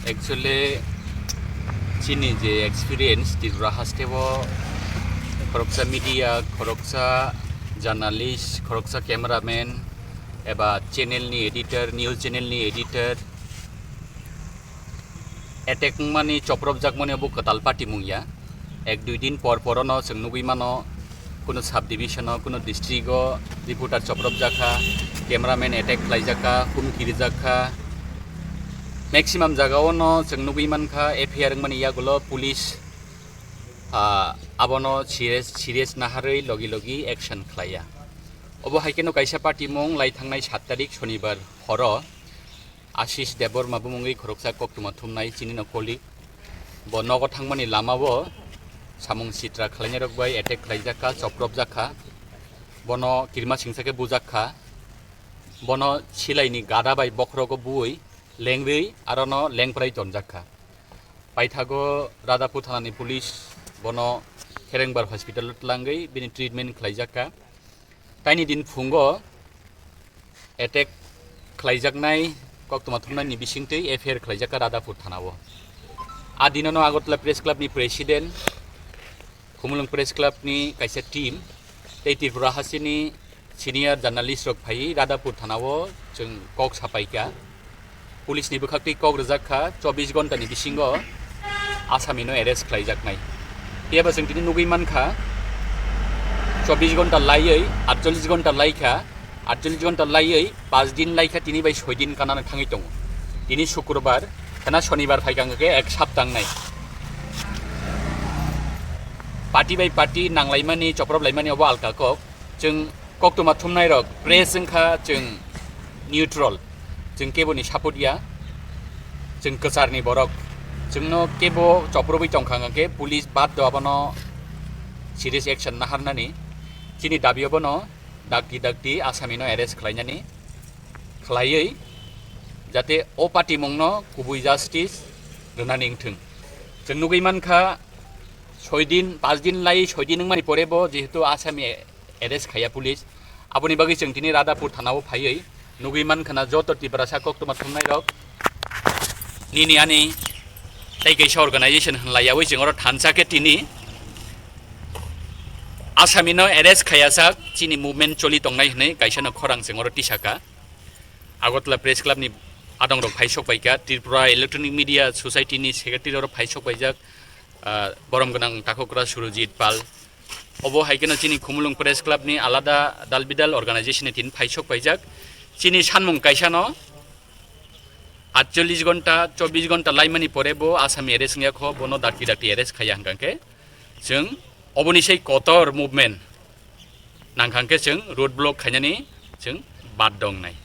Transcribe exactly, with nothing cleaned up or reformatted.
Actually, chini je experience Tripura hasteo khoroksa media, khoroksa journalist, khoroksa cameraman eba channel ni editor, news channel ni editor attack wngmani, chopropjakmani obo kwtal patimung ya. Ek dui din por porono chwng nugwi mano, kuno sub division o, kuno district o reporter chopropjakha, cameraman attack khlaijakha, humki rijakha. Maximum jagao no chwng nugwi mankha, F I R wngmani yagulo police, ah, abono serious, serious naharwi logi logi action khlaiya. Obo hai kheno kaisa patimung lai thangnai sat tarik Shonibar horo Ashish Debbarma bumungwi khoroksa koktwma thumnai chini no colleague. Bo nogo thangmani lamao samung sitra khlainairok bai attack khlaijakha, chopropjakha. Bono kirima singsa khe bujakha. Bono silaini gada bai bokhorogo buwi lengwi arono lengprai tonjakha. Paithago Radhapur thanani police bono Kherengbar hospital o tlangwi bini treatment khlaijakha. Taini din phungo attack khlaijaknai koktwma thumnaini bisingtwi F I R khlaijakha Radhapur thanao. A dinono Agartala Press Club ni president, Khumulwng Press Club ni kaisa team tei Tripura hasteni senior journalist rok phaiwi Radhapur thanao chwng kok sapaikha. Police ni bwkhaktwi kok rwjak kha, chobbish ghonta ni bisingo asami no arrest khlaijaknai. Phiya ba chwng tini nugwi mankha, chobbish ghonta laiwi, aatchollish ghonta laikha, aatchollish ghonta laiwi paanch din laikha, tini bai soi din kanana thangwi tongo. Tini Shukurbar, khana Shonibar phaikha, hwnkhe ek sapta wngnai. Party bai party nanglaimani, choprop laimani obo alka kok. Chwng koktwma thumnairok press wngkha, chwng neutral, chwng keboni support ya, chwng kwcharni borok, chwngno kebo choprobwi tongkha, hwnkhe police baddo abono serious action naharnani. Chini dabi abono dakti dakti asamino arrest khlainani, khlaiwi jate o patimungno kubui justice rwnani wngthwng. Chwng nugwi mankha, soi din, paanch din lai soi din wngmani pore bo jehetu asami arrest khaiya police. Aboni bagwi chwng tini Radhapur thanao phaiwi nugwi mankha na joto Tiprasa koktwma thumnairok nini ani tei kaisa organization hwnlaiyawi chwng oro thansa khe tini asamino arrest khaiyajak chini movement choli tongnai hwnwi kaisano khorang chwng oro tisaka. Agartala Press Club ni adongrok phaisok paikha, Tripura Electronic Media Society ni secretary oro phaisok paijak, ah, borom gwnang takhukra Surojit Pal. Obo hai kheno chini Khumulwng Press Club ni alada dal bidal organization ni tin phaisok paijak. Chini sanmung kaisa no aatchollish ghonta, chobbish ghonta laimani pore bo asami arrest wngya kho, bono dakti dakti arrest khaiya hwnkha khe chwng oboni sei kotor movement nangkha khe chwng road block khainani chwng bad dongnai.